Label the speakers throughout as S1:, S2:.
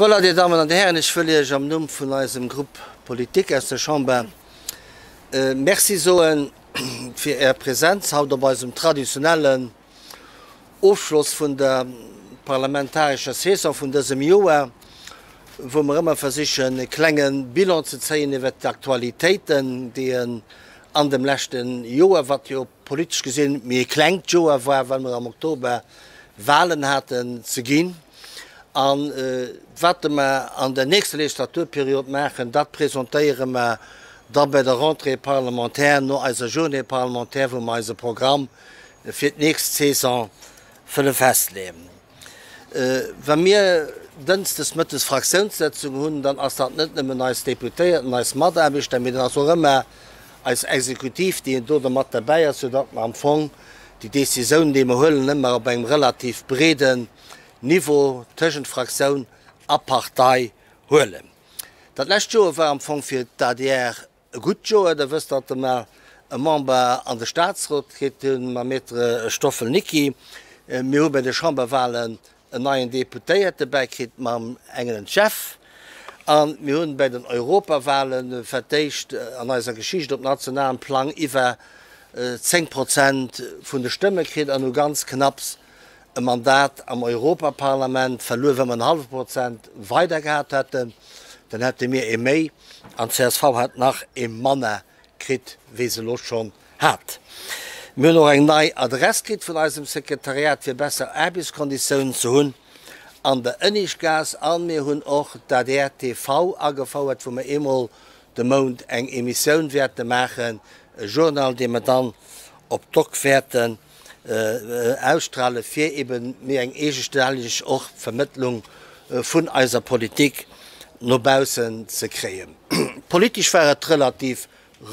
S1: Voilà, Dir Dammen an Dir Hären, ech wëll Iech am Numm vun eisem Groupe politique aus der Chamber Merci soe fir Är Präsenz haut op eisem traditionellen Ofschloss vun der parlamentarescher Saison vun dësem Joer, wou mer ëmmer versichen e klenge Bilan ze zéien iwwert d'Aktualitéiten, déi an dem leschte Joer, wat jo politesch gesinn méi e klengt Joer war, well mer am Oktober Wahlen haten, ze ginn. A wat mer an der nächster Legislaturperiod maachen, dat presentéiere mer da bei der Rentrée parlementaire no eiser Journée parlementaire, wou mer eise Programm fir d'nächst Saison wëlle festleeën. Wa mir dënschdes mëttes Fraktiounssëtzung hunn, dann ass dat net nëmmen eis Deputéierten, eis Mataarbechter, mee dann ass och ëmmer eis Exekutiv, déi do mat derbäi ass, soudatt mer am Fong déi Décisioun, déi mer huelen, ëmmer op engem relativ breeden Niveau tëschent Fraktioun a Partei huelen. Dat lescht Joer war am Fong fir d'ADR e gutt Joer. Der wësst, datt mer e Member an de Statsrot kritt hunn, mam Maître Stoffel Nicki. Mir hu bei de Chamberwahlen en neien Deputéierte bäikritt mam Engelen Jeff. A mir hunn bei den Europawahlen fir d'éischt an eiser Geschicht op nationalem Plang iwwer 10 Prozent vun de Stëmme kritt an hu ganz knapps e Mandat am Europaparlament verluer. Wa mer en hallwe Prozent weider gehat hätten, dann hätte mir ee méi an csv hätt nach ee manner kritt, wéi se elo schonn hat. Mir hunn och eng nei Adress kritt vun eisem Sekretariat, fir besser Aarbechtskonditiounen ze hunn an der Ënnischgaass. A mir hunn och d'ADR TV agefouert, wou mer eemol de Mount eng Emissioun wäerte maachen, e Journal, dee mer dann op Doc wäerten ausstrahlen, fir eben méi eng eegestänneg och Vermëttlung vun eiser Politik no baussen ze kréien. Politesch war et relativ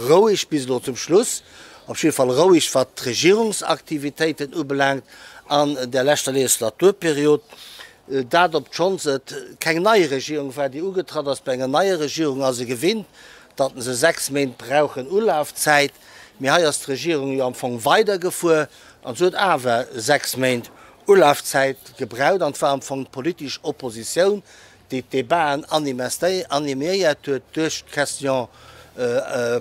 S1: roueg bis elo zum Schluss, op jidde Fall roueg wat d'Regierungsaktivitéiten ubelaangt an der leschter Legislaturperiod. Dat obschonns et keng nei Regierung war, déi ugetratt ass. Bei enger neier Regierung ass e gewinnt, datt se 6 Méint brauchen Ulafzäit. Mee hei ass d'Regierung jo am Fong weidergefuer an se huet awer 6 Méint Ulafzäit gebraucht. An et war am Fong d'politesch Oppositioun, déi d'Debaten animéiert huet duerch d'Questions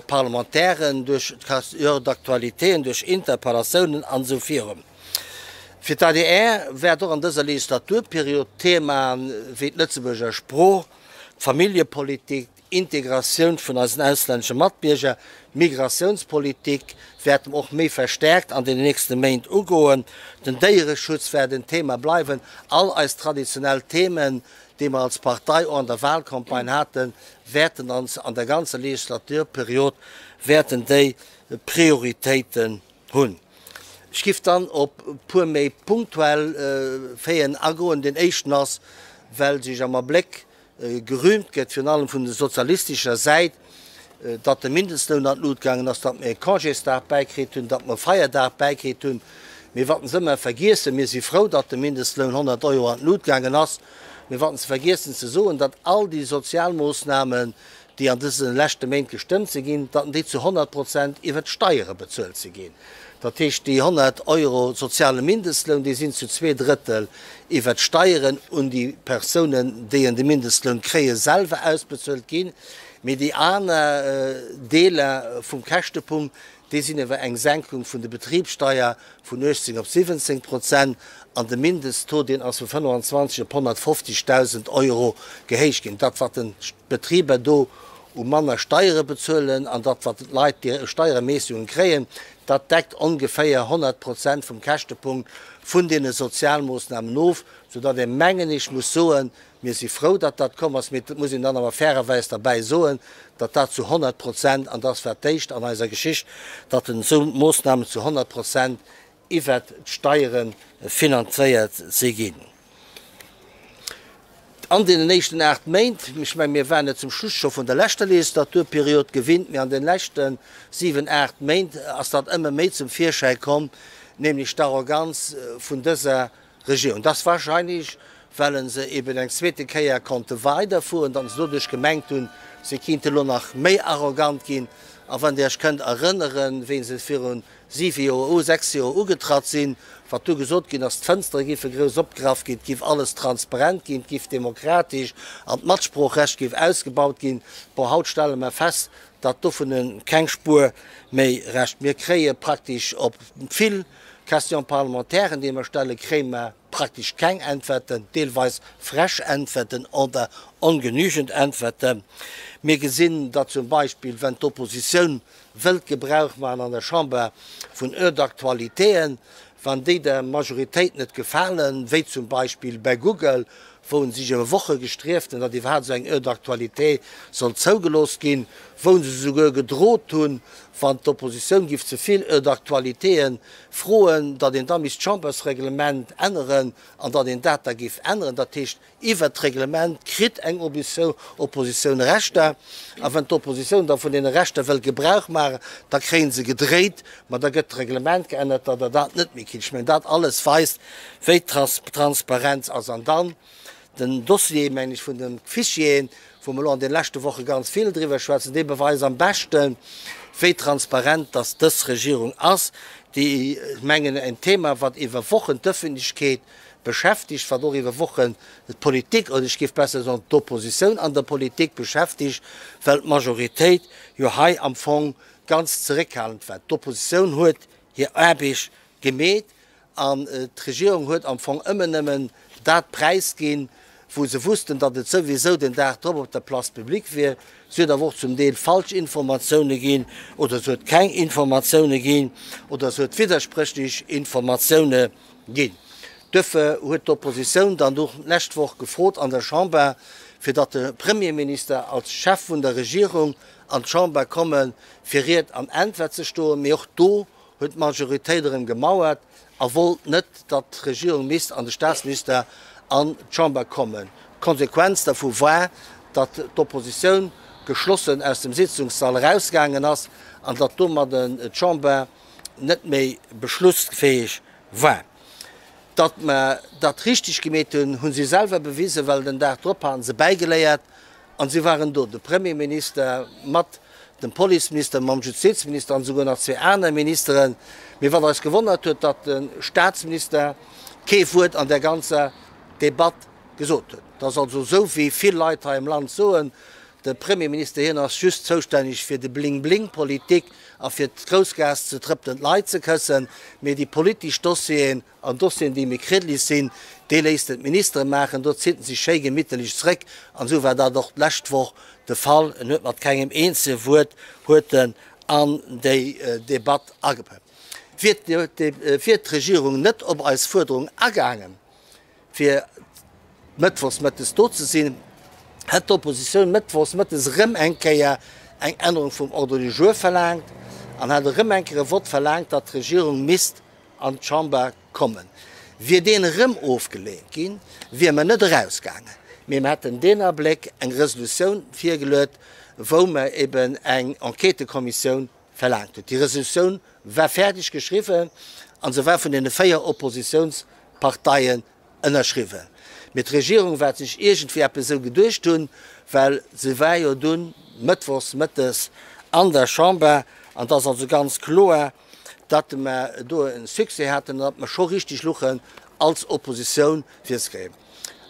S1: parlementairen, duerch d'Questions d'actualitéen, duerch Interpellatiounen an esou virun. Fir d'ADR wäert och an dëser Legislaturperiod Themaen wéi d'Lëtzebuerger Sprooch, d'Familljepolitik, Integratioun vun eisen auslännesche Matbierger, d'Migratiounspolitik wäerte mer och méi verstärkt an den nächste Méint ugoen. Den Déiereschutz wäert en Thema bleiwen. All eis traditionell Themen, déi mer als Partei och an der Wahlcampagne haten, wäerten ons an der ganzer Legislaturperiod wäerten déi Prioritéiten hunn. Ech giff dann op e puer méi punktuell Faiten agoen. Deen éischten ass, well sech am Abléck Gerühmt gëtt, virun allem vun der sozialistescher Säit, datt de Mindestloun an d'Lut gaangen ass, datt mir e Congésdag bäikritt hunn, datt mer e Feierdag bäikritt hunn. Mee wat se ëmmer vergiessen, mir si frou, datt de Mindestloun 100 Euro an d'Lut gaangen ass, mee wat se vergiessen ze soen, datt all déi Sozialmoossnamen, déi an dëse leschte Méint gestëmmt si ginn, datt déi zu 100 Prozent iwwert d'Steiere bezuelt si ginn. Dat heescht, déi 100 Euro soziale Mindestloun, déi sinn zu zweedrëttel iwwert d'Steieren un déi Persounen, déi en de Mindestloun kréien, selwer ausbezuelt ginn. Mee déi aner Deeler vum Käschtepunkt, déi sinn iwwer eng Senkung vun de Betribssteier vun 18 op 17 Prozent an de Mindesttaux, deen ass vu 25 op 150.000 Euro gehéicht ginn. Dat, wat d'Betriber do u manner Steiere bezuelen an dat, wat d'Leit déi Steierermäßigungen kréien, dat deckt ongeféier 100 Prozent vum Käschtepunkt vun deene Sozialmoosnamen of, soudatt ee, mengen ech, muss soen, Mir si frou, datt dat komm ass, mee et muss een dann awer fairerweis derbäi soen, datt dat zu 100 Prozent, an dat war d'éischt an eiser Geschicht, datt esou Moosnamen zu 100 Prozent iwwert d'Steiere finanzéiert si ginn. An deenen éischten 8 Méint, ech mengen, mir waren et zum Schluss scho vun der leschter Legislaturperiod gewinnt, mee an de leschte 7, 8 Méint ass dat ëmmer méi zum Virschäi komm, nämlech d'Arroganz vun dëser Regierung. Dat ass wahrscheinlech, well se eben eng zweete Kéier konnte weiderfueren, datt se doduerch gemengt hunn, Si kinnte elo nach méi arrogant ginn. A wann Dir Iech kënnt erënneren, wéi se virun siwe Joer u, sechs Joer ugetratt sinn, wat du gesot ginn ass, d'Fënstere giffe grouss opgraff ginn, et giff alles transparent ginn, et giff demokratesch an d'Matsproochrecht giff ausgebaut ginn. Bon, haut stelle mer fest, datt dovun keng Spuer méi rescht. Mir kréie praktesch op vill Questions parlementairen, déi mer stellen, kréie mer praktesch keng Äntwerten, deelweis frech Äntwerten oder ongenügend Äntwerten. Mir gesinn, datt zum Beispill, wenn d'Oppositioun wëllt Gebrauch maachen an der Chamber vun Heures d'actualitéen, wann déi der Majoritéit net gefalen, wéi zum Beispill bei Google, wou en sech iwwer Woche gestrieft hunn, datt iwwerhaapt esou eng Heure d'actualité soll zougelooss ginn, wou se souguer gedrot hunn, wann d'Oppositioun giff ze vill Heures d'actualitéen froen, datt een da misst d'Chambersreglement änneren an datt een dat da giff änneren. Dat heescht, iwwert d'Reglement kritt eng Oppositioun Rechter, a wann d'Oppositioun da vun deene Rechter wëll Gebrauch maachen, da kréie se gedréit, ma da gëtt d'Reglement geännert, datt Der dat net méi kritt. Ech mengen, dat alles weist, wéi d'Transparenz ass. An dann den Dossier, mengen ech, vun de Fichieren, wou mer elo an de leschte Woche ganz vill driwwer schwätzen, dee beweist am beschten, wéi transparent dass dës Regierung ass, déi, ech mengen, en Thema, wat iwwer Wochen d'Ëffentlechkeet beschäftegt, wat och iwwer Wochen d'Politik, oder ech géif besser soen d'Oppositioun an der Politik beschäftegt, well d'Majoritéit jo hei am Fong ganz zeréckhalend war. D'Oppositioun huet hir Aarbecht gemeet an d'Regierung huet am Fong ëmmer nëmmen dat präisginn, wou se wussten, datt et souwisou den Dag drop op der Place publique wier. Si huet awer och zum Deel falsch Informatioune ginn oder se huet keng Informatioune ginn oder se huet widderspréchlech Informatioune ginn. Duerfir huet d'Oppositioun dann och d'lescht Woch gefrot an der Chamber, fir datt de Premierminister als Chef vun der Regierung an d'Chamber komme fir Ried an Äntwert ze stoen. Mee och do huet d'Majoritéit erëm gemauert a wollt net, datt d'Regierung misst an de Staatsminister an d'Chamber kommen. D'Konsequenz dervu war, datt d'Oppositioun geschlossen aus dem Sitzungssall erausgaangen ass an datt domadden d'Chamber net méi beschlussfäeg war. Datt mer dat richteg gemeet hunn, hu si selwer bewisen, well den Dag drop haten se bäigeléiert an si waren do, de Premierminister mat dem Policeminister, mam Justizminister an esouguer nach zwee aner Ministeren. Mee wat eis gewonnert huet, datt de Staatsminister kee Wuert an där ganzer Debatt gesot huet. Et ass also esou, wéi vill Leit hei am Land soen, De Premierminister, hien ass just zoustänneg fir de Bling-Bling-Politik a fir d'Groussgaass ze trëppelen, d'Leit ze këssen, mee déi politesch Dossieren an Dossieren, déi méi kriddeleg sinn, déi léisst en d'Ministere maachen. Do zitt en sech schéi gemitterlech zréck. An esou war dat och d'lescht Woch de Fall. En huet mat kengem eenzege Wuert huet en an déi Debatt agepëppt. Wier d'Regierung net op eis Fuerderung agaangen, fir mëttwochs mëttes do ze sinn, hätt d'Oppositioun mëttwochs mëttes erëm eng Kéier eng Ännerung vum Ordre du jour verlaangt an hätt erëm eng Kéier e Vott verlaangt, datt d'Regierung misst an d'Chamber kommen. Wier deen erëm ofgeleent ginn, wier mer net erausgaangen, mee mer hätten deen Abléck eng Resolutioun virgeluet, wou mer eben eng Enquêtëkommissioun verlaangt huet. Déi Resolutioun war fäerdeg geschriwwen a se war vun deene 4 Oppositiounsparteien ënnerschriwwen. Mee d'Regierung waert sech iergendwéi eppes esou geduecht hunn, well se war jo dunn mëttwochs mëttes an der Chamber an et ass also ganz kloer, datt mer do e Succès haten an datt mer scho richteg luchen als Oppositioun fir ze kréien.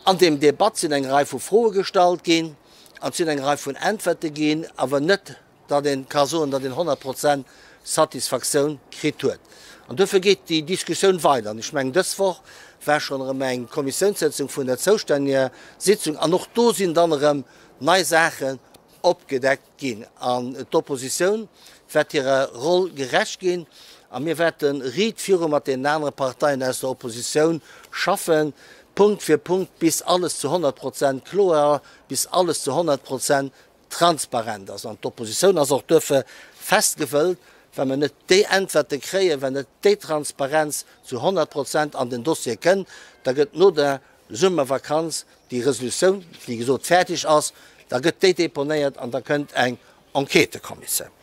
S1: An deem Debatt sinn eng Rei vu Froe gestallt ginn an et sinn eng Rei vun Äntwerte ginn, awer net datt ee ka soen, datt een 100 Prozent Satisfaktioun kritt huet. An duerfir geet déi Diskussioun weider. An ech mengen, dës Woch war schonn erëm eng Kommissiounssëtzung vun der zoustänneger Sitzung an och do sinn dann erëm nei Saachen opgedeckt ginn. An d'Oppositioun wäert hirer Roll gerecht ginn a mir wäerte riit viru mat deenen anere Parteien aus der Oppositioun schaffen, Punkt fir Punkt, bis alles zu 100 Prozent kloer, bis alles zu 100 Prozent transparent ass. An d'Oppositioun ass och duerfir fest gewëllt, wa mer net déi Äntwerte kréien, wa net déi Transparenz zu 100 Prozent an den Dossier kënn, da gëtt no der Summervakanz déi Resolutioun, wéi gesot fäerdeg ass, da gëtt déi deponéiert an da kënnt eng Enquêtëkommissioun.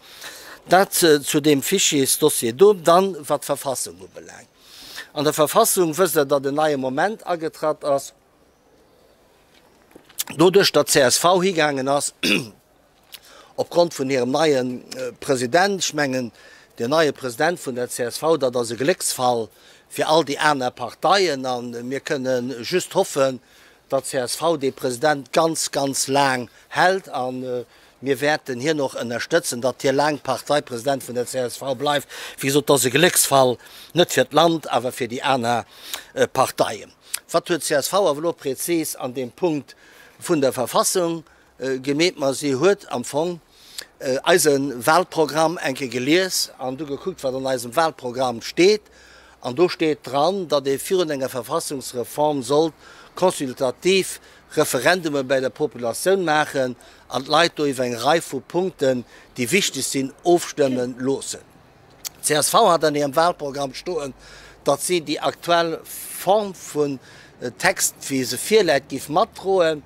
S1: Dat zu deem Fichiersdossier do. Dann, wat d'Verfassung ubelaangt. An der Verfassung wësst Der, datt en neie Moment agetratt ass. Doduerch datt csv higaangen ass. Opgrond vun hirem neie President, ech mengen, deen neie President vun der csv, dat ass e Glécksfall fir all déi aner Parteien a mir kënne just hoffen, datt csv dee President ganz, ganz laang hält a mir wäerten hien och ënnerstëtzen, datt hie laang Parteipresident vun der csv bleift. Wéi gesot, et ass e Glécksfall, net fir d'Land, awer fir déi aner Parteien. Wat huet csv awer elo prezis an deem Punkt vun der Verfassung Gemeet, ma si huet am Fong eise Wahlprogramm eng Kéier gelies an du gekuckt, wat an eisem Wahlprogramm steet. An do steet dran, datt ee virun enger Verfassungsreform sollt consultativ Referendume bei der Populatioun maachen an d'Leit do iwwer eng Rei vu Punkten, déi wichteg sinn, ofstëmme loossen. Csv hat an hirem Wahlprogramm stoen, datt si déi aktuell Form vun Text, wéi se virläit, giff matdroen,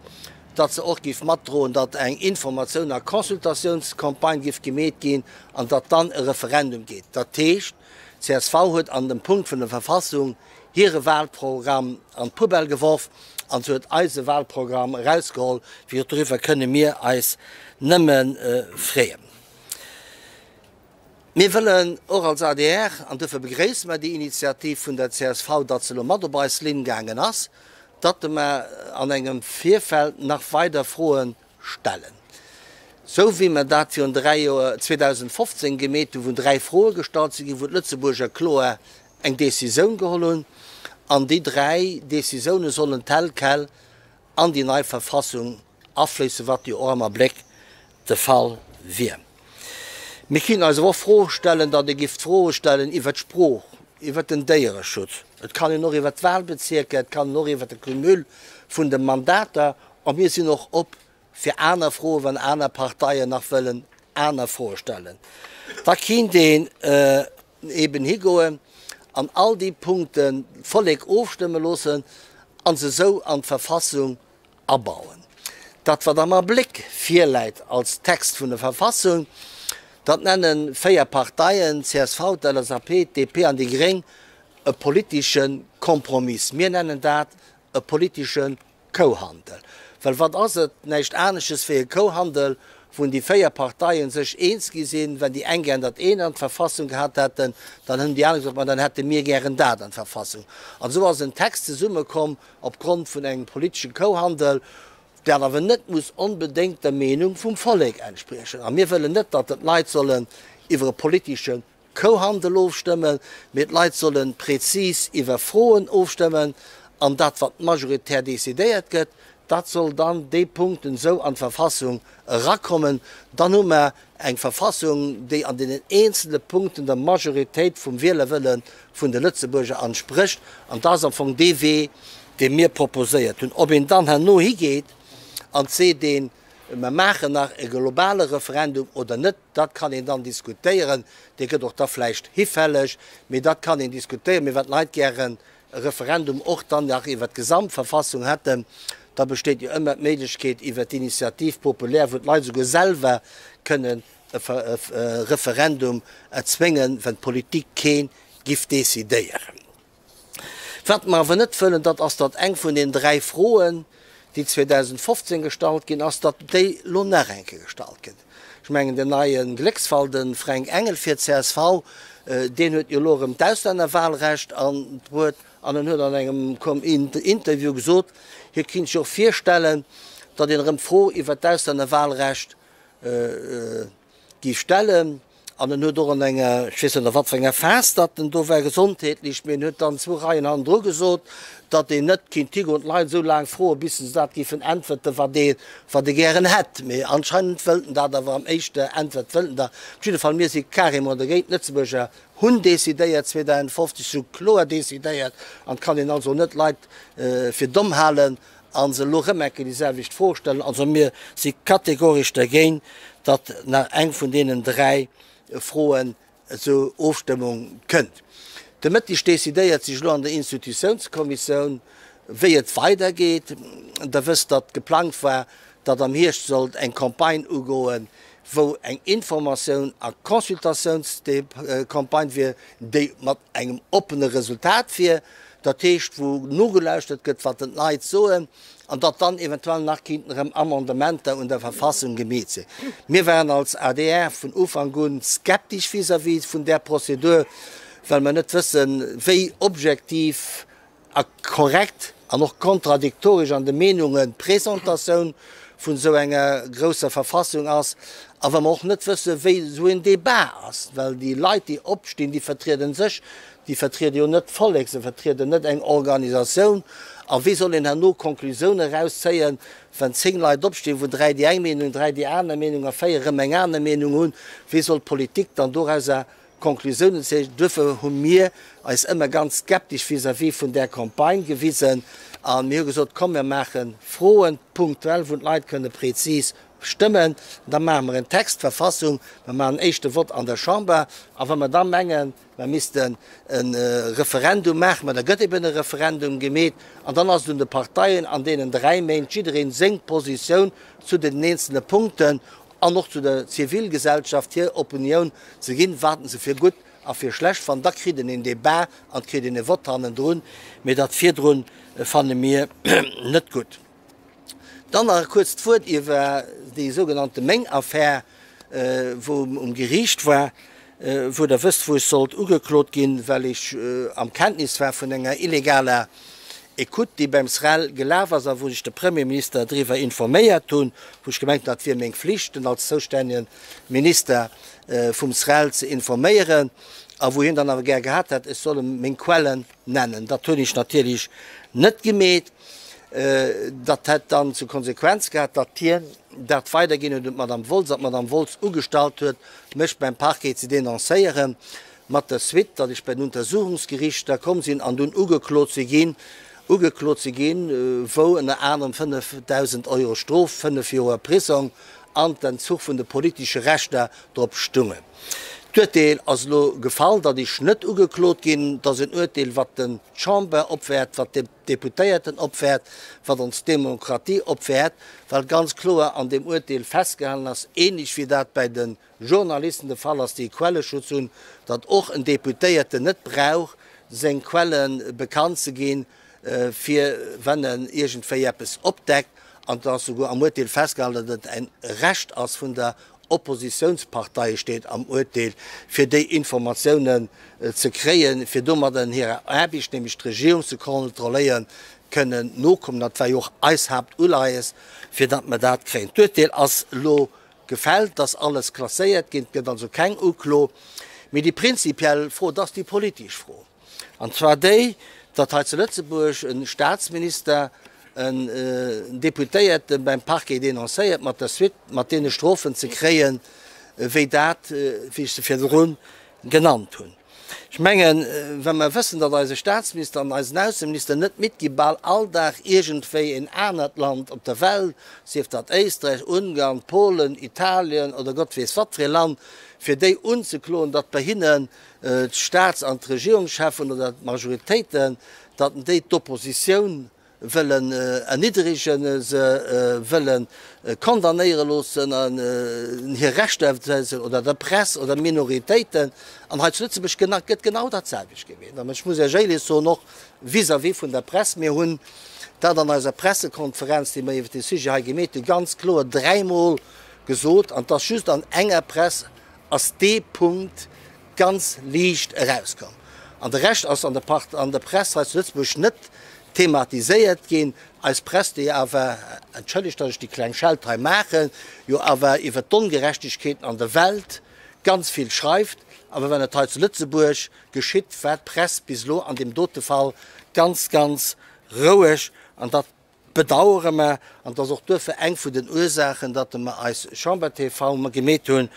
S1: datt se och giff matdroen, datt eng Informatioun a Consultatiounscampagne giff gemeet ginn an datt dann e Referendum geet. Dat heescht, csv huet an dem Punkt vun der Verfassung hire Wahlprogramm an d'Poubelle geworf an se huet eise Wahlprogramm erausgeholl. Wéi gesot, doriwwer kënne mir eis nëmme freeën. Mir wëllen och als adr, an duerfir begréisse mer déi Initiativ vun der csv, datt se elo mat op eis Linn gaangen ass, datt mer an engem Virfeld nach weider Froe stellen, sou wéi mer dat virun dräi Joer, 2015, gemeet hunn, wou dräi Froe gestallt si ginn, wou d'Lëtzebuerger kloer eng Décisioun geholl hunn. An déi dräi Décisioune sollen tel quel an déi nei Verfassung afléissen, wat jo och am Abléck de Fall wier. Mir kéinten eis awer och Froe stellen, datt ee giff Froe stellen iwwert d'Sprooch, iwwert den Déiereschutz, et kann een och iwwert d'Wahlbezierker, et kann een och iwwert de Cumul vun de Mandater, a mir sinn och op fir aner Froen, wann aner Parteien nach wëllen aner Froe stellen. Da kinnt een eben higoen an all déi Punkten d'Vollek ofstëmme loossen a se esou an d'Verfassung abauen. Dat, wat am Abléck virläit als Text vun der Verfassung, dat nenne 4 Parteien, csv, d'LSAP, d'DP an déi Gréng, e politesche Kompromiss. Mir nennen dat e politesche Kouhandel. Well wat ass et? Näischt anesches wéi e Kouhandel, wou déi 4 Parteien sech eens gi sinn. Wenn déi eng gären dat eent an d'Verfassung gehat hätten, dann hunn déi aner gesot, ma dann hätte mir gären dat an d'Verfassung. An esou ass en Text zesummekomm, Opgrond vun engem politeschen Kouhandel, dat awer net muss onbedéngt der Meenung vum Vollek entspriechen. A mir wëllen net, datt d'Leit sollen iwwer e politesche Kouhandel ofstëmmen, mee d'Leit solle prezis iwwer Froen ofstëmmen. An dat, wat majoritär decidéiert gëtt, dat soll dann déi Punkten esou an d'Verfassung erakommen. Dann hu mer Eng Verfassung, déi an deenen eenzele Punkten der Majoritéit vum Wielerwëlle vun de Lëtzebuerger entsprécht. An dat ass am Fong dee Wee, dee mir proposéiert hunn. Ob een dann herno higeet an seet een, mer maachen nach e globale Referendum oder net, dat kann een dann diskutéieren. Dee gëtt och da vläicht hifälleg, mee dat kann een diskutéieren. Mee wat d'Leit gären e Referendum och dann nach iwwert d'Gesamtverfassung hätten, da besteet jo ëmmer d'Méiglechkeet iwwert d'Initiative populaire, wou d'Leit esouguer selwer kënnen e Referendum erzwéngen, wenn d'Politik kee giff decidéieren. Wat mer awer net wëllen, dat ass, datt eng vun den dräi Froen, déi 2015 gestallt ginn ass, datt déi elo nach eng Kéier gestallt gëtt. Ech mengen, den neie Glécksfall, de Fränk Engel fir csv, deen huet jo elo erëm d'Auslännerwahlrecht an d'Wuert an en huet an engem Interview gesot, hie kinnt sech och virstellen, datt een erëm d'Fro iwwert d'Auslännerwahlrecht géif stellen. An en huet och an enger, ech weess net a wat fir enger Phas datt en do war gesondheetlech, mee en huet dann zwou Reien hannendru gesot, datt een net kinnt higoen, d'Leit esou laang froen, bis se dat géifen äntwerte wat ee wat e gären hätt. Mee anscheinend wëllt en dat awer am éischte Äntwert wëllt en dat. Op jidde Fall, mir si carrément dergéint. D'Lëtzebuerger hunn decidéiert 2050, si hu kloer decidéiert an et kann een also net d'Leit fir domm halen a se elo erëm eng Kéier déi selwecht Fro stellen. Also mir si kategoresch dergéint, datt nach eng vun deenen dräi Froen zur Ofstëmmung kënnt. De Mëtteg decidéiert sech elo an der Institutiounskommissioun, wéi et weidergeet. Der wësst, datt geplangt war, datt am Hierscht sollt eng Campagne ugoen, wou eng Informatioun a Consultatiounscampagne wier, déi mat engem oppene Resultat wier, dat heescht wou nogelauschtert gëtt, wat den d'Leit soen. an datt dann eventuell nach kinnten erëm Amendementer un der Verfassung gemeet sinn. Mir waren als adr vun Ufank un skeptisch vis-à-vis vun där Prozedur, well mer net wëssen, wéi objektiv a korrekt an och kontradiktoresch an de Meenungen d'Presentatioun vun esou enger grousser Verfassung ass a wa mer och net wëssen, wéi esou een Débat ass, well déi Leit, déi opstinn, déi vertrieden sech, déi vertriede jo net d'Vollek, se vertrieden net eng Organisatioun. A wéi soll een herno Konklusioune erauszéien, wenn 10 Leit opstinn, wou 3 déi eng Meenung, 3 déi aner Meenung a 4 erëm eng aner Meenung hunn? Wéi soll d'Politik dann dorauser Konklusiounen zéien? Duerfir hu mir eis ëmmer ganz skeptesch vis-à-vis vun där Campagne gewisen a mir hu gesot, Komm mir maache Froen punktuell, wou d'Leit kënne prezis stëmmen, da maache mer en Text, d'Verfassung, mer maachen en éischte Vott an der Chamber a wa mer da mengen, mer missten e Referendum maachen, ma da gëtt eben e Referendum gemeet an dann ass et un de Parteien an deenen 3 Méint jiddereen seng Positioun zu den eenzelne Punkten an och zu der Zivilgesellschaft hir Opinioun ze ginn, wat se fir gutt a fir schlecht fannen. Da kritt een een Débat an et kritt een e Vott hannendrun, mee dat virdrun fanne mir net gutt. Dann nach e kuerzt Wuert iwwer déi sougenannte Meng-Affär, wou um Geriicht war, wou Der wësst, wou ech sollt ugeklot ginn, well ech am Kenntnis war vun enger illegaler Ecoute, déi beim SREL gelaf ass a wou ech de Premierminister driwwer informéiert hunn, wou ech gemengt hunn, dat wier meng Flicht, en als zoustännege Minister vum SREL ze informéieren, a wou hien dann awer gär gehat hätt, ech soll em meng Quellen nennen. Dat hunn ech natierlech net gemeet. Dat hätt dann zur Konsequenz gehat, datt hien dat weiderginn huet un d'Madame Woltz an d'Madame Woltz ugestallt huet, mech beim Parquet ze denoncéieren, mat der Suite, datt ech bei den Untersuchungsgerichter komm sinn an dunn ugeklot si ginn, ugeklot si ginn, wou ënner anerem 5.000 Euro Strof, 5 Joer Prisong an d'Entzuch vun de politesche Rechter drop stungen. D'Urteel ass elo gefall, datt ech net ugeklot ginn. Dat ass en Urteel, wat den d'Chamber opwäert, wat d'Deputéierten opwäert, wat ons Demokratie opwäert, well ganz kloer an deem Urteel festgehalen ass, ähnlech wéi dat bäi de Journalisten de Fall ass, déi e Quelleschutz hunn, datt och en Deputéierten net brauch seng Quelle bekannt ze ginn, fir wenn en iergendwéi eppes opdeckt. An et ass souguer am Urteel festgehalen, datt et en Recht ass vun der Oppositiounsparteie steet am Urteel, fir déi Informatiounen ze kréien, fir domadden hirer Aarbecht, nämlech d'Regierung ze kontrolléieren, kënnen nokommen. Dat war jo och eis Haaptuleies, fir datt mer dat kréien. D'Urteel ass elo gefällt, et ass alles klasséiert ginn, et gëtt also keng Uklo. Mee déi prinzipiell Fro, dat ass déi politesch Fro. An zwar déi, datt hei zu Lëtzebuerg e Staatsminister en Deputéierte beim Parquet denoncéiert, mat der Suite, mat deene Strofen ze kréien, wéi dat, wéi ech se virdru genannt hunn. Ech mengen, wa mer wëssen, datt eise Staatsminister an eisen Ausseminister net midd gi bal all Dag iergendwéi en anert Land op der Welt, sief dat Éisträich, Ungarn, Polen, Italien oder Gott weess wat fir ee Land, fir déi unzekloen, datt bei hinnen d'Staats an d'Regierungscheffen oder d'Majoritéiten, datt déi d'Oppositioun wëllen erniddregen, se wëlle condamnéiere loossen an hir Rechter oder der Press oder Minoritéiten. An hei zu Lëtzebuerg gëtt genau dat selwecht gemeet. An ech muss Iech éierlech soen, och vis-à-vis vun der Press, mir hunn dat an eiser Pressekonferenz, déi mer iwwert dee Sujet hei gemeet hunn, ganz kloer dräimol gesot, an et ass just an enger Press ass dee Punkt ganz liicht erauskomm. An de Rescht ass an der Part an der Press hei zu Lëtzebuerg net thematiséiert ginn. Eis Press, déi awer, entschëllegt, datt ech déi kleng Schelt hei maachen, jo awer iwwert d'Ongerechtegkeeten an der Welt ganz vill schreift, awer wann et hei zu Lëtzebuerg geschitt, war d'Press bis elo an deem dote Fall ganz, ganz roueg. An dat Bedauere mer, an et ass och duerfir eng vun den Ursaachen, datt mer eis Chamber-TV gemeet hunn,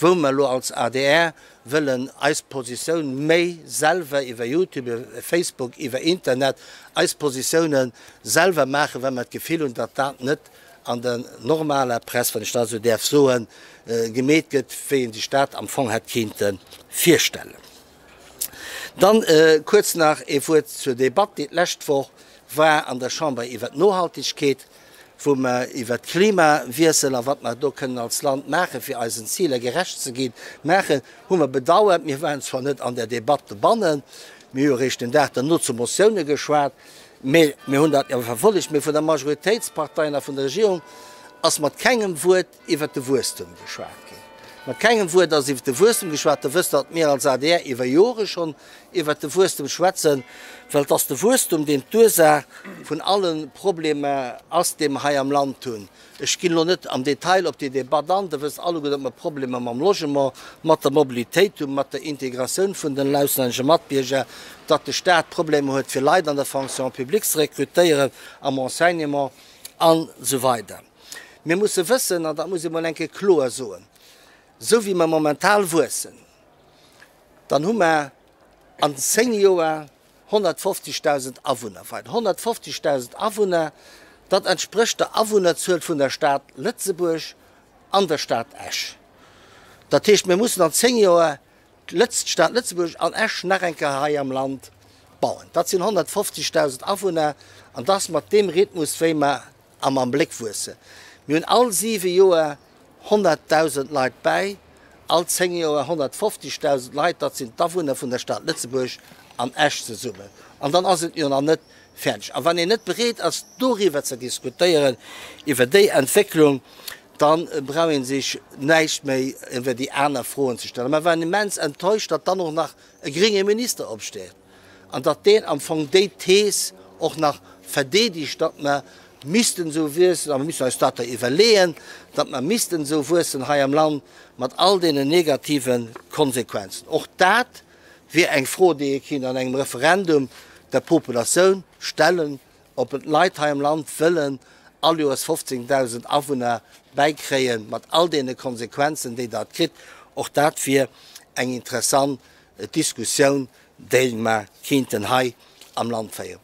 S1: wou mer elo als adr wëllen eis Positioun méi selwer iwwer Youtube, iwwer Facebook, iwwer Internet, eis Positioune selwer maachen, well mer d'Gefill hunn, datt dat net an der normaler Press, wann ech dat esou däerf soen, gemeet gëtt, wéi ee sech dat am Fong hätt kéinte virstellen. Dann kuerz nach ee Wuert zur Debatt, déi d'lescht Woch war an der Chamber iwwert d'Nohaltegkeet, wou mer iwwert Klimawiessel a wat mer do kënnen als Land maachen, fir eisen Ziler gerecht ze ginn, maachen, hu mer bedauert. Mir waren zwar net an där Debatt dobannen, mir hu jo eréischt den Dag derno zu Motioune geschwat. Mee mir hunn dat jo verfollegt. Mee vun der Majoritéitsparteien a vun der Regierung ass mat kengem Wuert iwwert de Wuesstum geschwat ginn. Mat kengem Wuert ass iwwert de Wuesstum geschwat. Der wësst, datt mir als adr iwwer Jore schonn iwwert de Wuesstum schwätzen, well et ass de Wuesstum, deen d'Ursaach vun alle Problemer ass, déi mer hei am Land hunn. Ech ginn elo net am Detail op déi Debatt an. Der wësst alleguer, datt mer Problemer mam Logement, mat der Mobilitéit hunn, mat der Integratioun vun den auslännesche Matbierger, datt de Staat Problemer huet, fir Leit an der Fonction publique ze rekrutéieren, am Enseignement an esou weider. Mir musse wëssen, an dat muss ee mol eng Kéier kloer soen, esou wéi mer momental wuessen, dann hu mer an 10 Joer 150.000 Awunner weider. 150.000 Awunner, dat entsprécht der Awunnerzuel vun der Stad Lëtzebuerg an der Stad Esch. Dat heescht, mir mussen an 10 Joer d'Stad Lëtzebuerg an Esch nach eng Kéier hei am Land bauen. Dat sinn 150.000 Awunner an dat ass mat deem Rhythmus, wéi mer am Ambléck wuessen. Mir hunn all siwe Joer 100.000 Leit bäi, all 10 Joer 150.000 Leit, dat sinn d'Awunner vun der Stad Lëtzebuerg an Esch zesummen. An dann ass et jo nach net fäerdeg. A wann een net bereet ass, doriwwer ze diskutéieren, iwwer déi Entwécklung, da brauch ee sech näischt méi iwwer déi aner Froen ze stellen. Mer waren immens enttäuscht, datt dann och nach e grénge Minister opsteet. an datt deen am Fong déi Thees och nach verdeedegt, datt mer missten esou wiessen, a mer müssen eis dat da iwwerleeën, datt mer missten esou wuessen hei am Land, mat all deenen negative Konsequenzen. Och dat wier eng Fro, déi ee kinnt an engem Referendum der Populatioun stellen, ob d'Leit hei am Land wëllen all Joers 15.000 Awunner bäikréien, mat all deene Konsequenzen, déi dat kritt. Och dat wier eng interessant Diskussioun, déi mer kéinten hei am Land féieren.